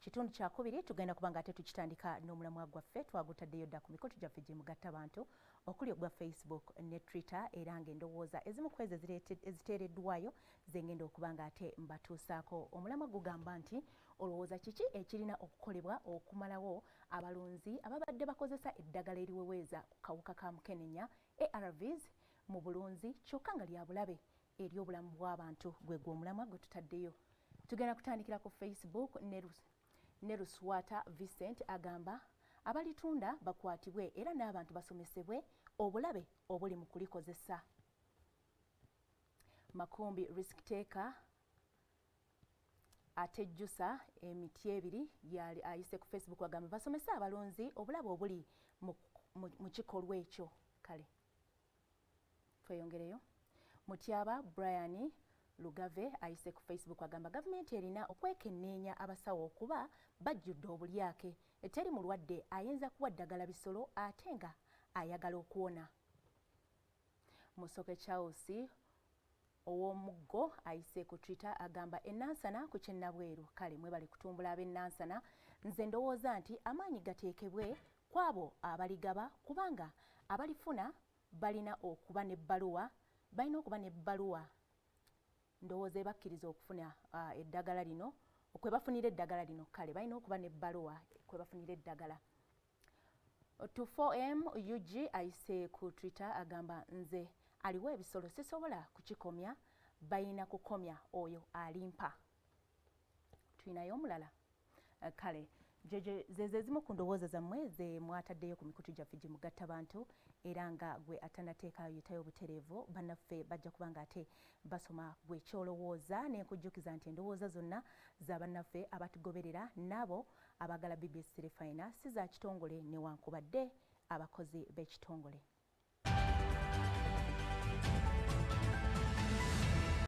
Kitundu kyakubiri tugenda kuba nga ate tukitandika n'omulamwa gwaffe twagutaddeyo dda ku mikutu gyaffe gye mugatta bantu okuli ogwa Facebook ne Twitter, era ng'endowooza ezimu ku ezo eziteereddwayo ze ngenda okuba nga ate mbatuusaako. Omulamwa gugamba nti olowooza kiki ekirina okukolebwa okumalawo abalunzi ababadde bakozesa eddagala eriweweeza ku kawuka ka mukenenya ARVs mu bulunzi kyokka nga lya bulabe eri obulamu bw'abantu. Gwe gwe omulamwa gwe tutaddeyo. Tugenda kutandikira ku Facebook ne Luswata Vincent agamba abalitunda bakwatibwe era n'abantu basomesebwe obulabe obuli mu kulikozesa. Makumbi Risk Taker atejjusa emiti ebiri yali ayise ku Facebook agamba basomese abalunzi obulabe obuli mu kikolwa ekyo. Kale tweyongereyo. Mutyaba Brian Lugave ayise ku Facebook agamba gavumenti erina okwekenneenya abasawo okuba bajjudde obulyake, teri mulwadde ayinza kuwa ddagala bisolo ate nga ayagala okuwona. Musoke Charles ow'omuggo ayise ku Twitter agamba enansana ku kyennabweru. Kale mwebale kutumbula ab'enansana. Nze ndowooza nti amaanyi gateekebwe kwabo abaligaba kubanga abalifuna balina okuba n'ebbaluwa, balina okuba n'ebbaluwa ndowooza ebakkiriza okufuna eddagala lino, kwe bafunira eddagala lino. Kale balina okuba n'ebbaluwa kwe bafunira eddagala. To 4M UG ayise ku Twitter agamba nze aliwo ebisolo sisobola kukikomya, balina kukomya oyo alimpa. Tulinayo omulala. Kale zeze ezimu ku ndowooza zammwe ze mwataddeyo ku mikutu gyaffe gye mugatta bantu, era nga gwe atanateekayo yitayo obutereevu, bannaffe bajja kuba nga ate basoma gwe kyolowooza. Nenkujjukiza nti endowooza zonna za bannaffe abatugoberera n'abo abaagala BBS Terefayina, si za kitongole newankubadde abakozi b'ekitongole.